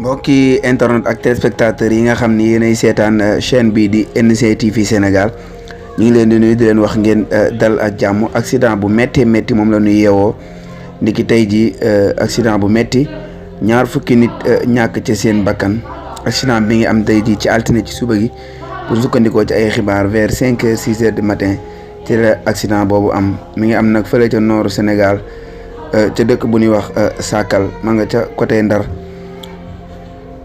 mbokki internet ak téléspectateurs yi nga xam ni yéenay seetaan chaîne bii di NCTV Sénégal ñu ngi leen di nuyu di leen wax ngeen dal ak jàmm. accident bu métti métti moom la ñuy yeewoo ndiki tey ji accident bu métti ñaar fukki nit ñàkk ci seen bakkan. accident bi ngi am tey ji ci altine ci suba gi pour sukkandikoo ci ay xibaar vers 5 heures 6 heures du matin ci la accident boobu am. mi ngi am nag fële ca nooru Sénégal ca dëkk bu ñuy wax Sakal ma nga ca côté Ndar.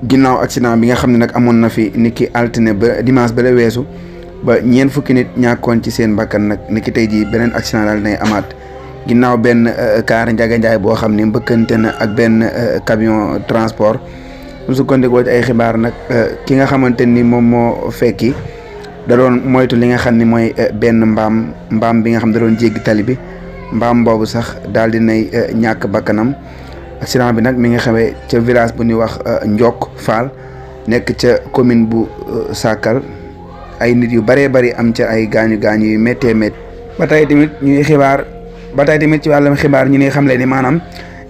ginnaaw accident bi nga xam ne nag amoon na fi niki altine ba dimanche ba la weesu ba ñeent fukki nit ñàkkoon ci seen bakkan nag niki tey jii beneen accident daal nay amaat ginnaaw benn kaar Njaga Njaay boo xam ne mbëkkante na ak benn camion transport. su sukkandikoo ci ay xibaar nag ki nga xamante ni moom moo fekki da doon moytu li nga xam ni mooy benn mbaam bi nga xam da doon jéggi tali bi mbaam boobu sax daal di nay ñàkk bakkanam. accident bi nag mi ngi xewee ca village bu ñuy wax Ndiok Fall nekk ca commune bu Sakal ay nit yu bëree bëri am ca ay gaañu yu méttee métti. ba tey tamit ci wàllum xibaar ñu ne xam le ni maanaam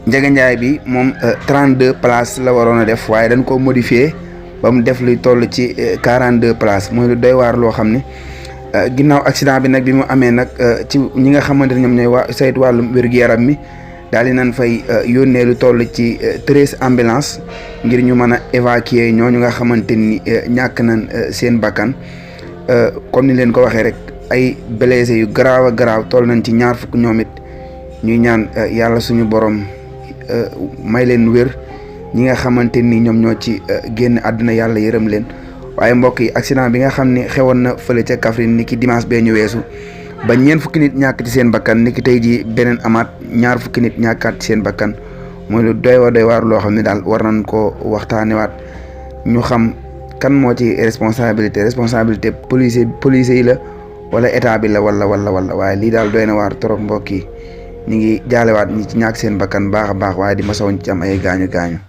Njaga Njaay bi moom 32 places la waroon a def waaye dañ ko modifié ba mu def luy toll ci 42 places mooy lu doy waar loo xam ni ginnaaw accident bi nag bi mu amee nag ci ñi nga xamante ne ñoom ñooy saytu wàllum wér-gu-yaram mi. daal di nañ fay yónnee lu toll ci 13 ambulance ngir ñu mën a évacuer ñooñu nga xamante ni ñàkk nañ seen bakkan comme ni leen ko waxee rek ay blessé yu garaaw a garaaw toll nañ ci ñaar fukk ñoom it ñuy ñaan yàlla suñu borom may leen wér ñi nga xamante ni ñoom ñoo ci génn àdduna yàlla yërëm leen. waaye mbokk yi accident bi nga xam ni xewoon na fële ca Kaffrine ni ki dimanche bee ñu weesu ba ñeent fukki nit ñàkk ci seen bakkan niki tey jii beneen amaat ñaar fukki nit ñàkkaat ci seen bakkan mooy lu doy waar loo xam ne daal war nañ koo waxtaanewaat ñu xam kan moo ci responsabilité police yi la wala état bi la wala waaye lii daal doy na waar trop mbokk yi ñu ngi jaalewaat ñi ci ñàkk seen bakkan baax a baax waaye di masawoon ci am ay gaañu.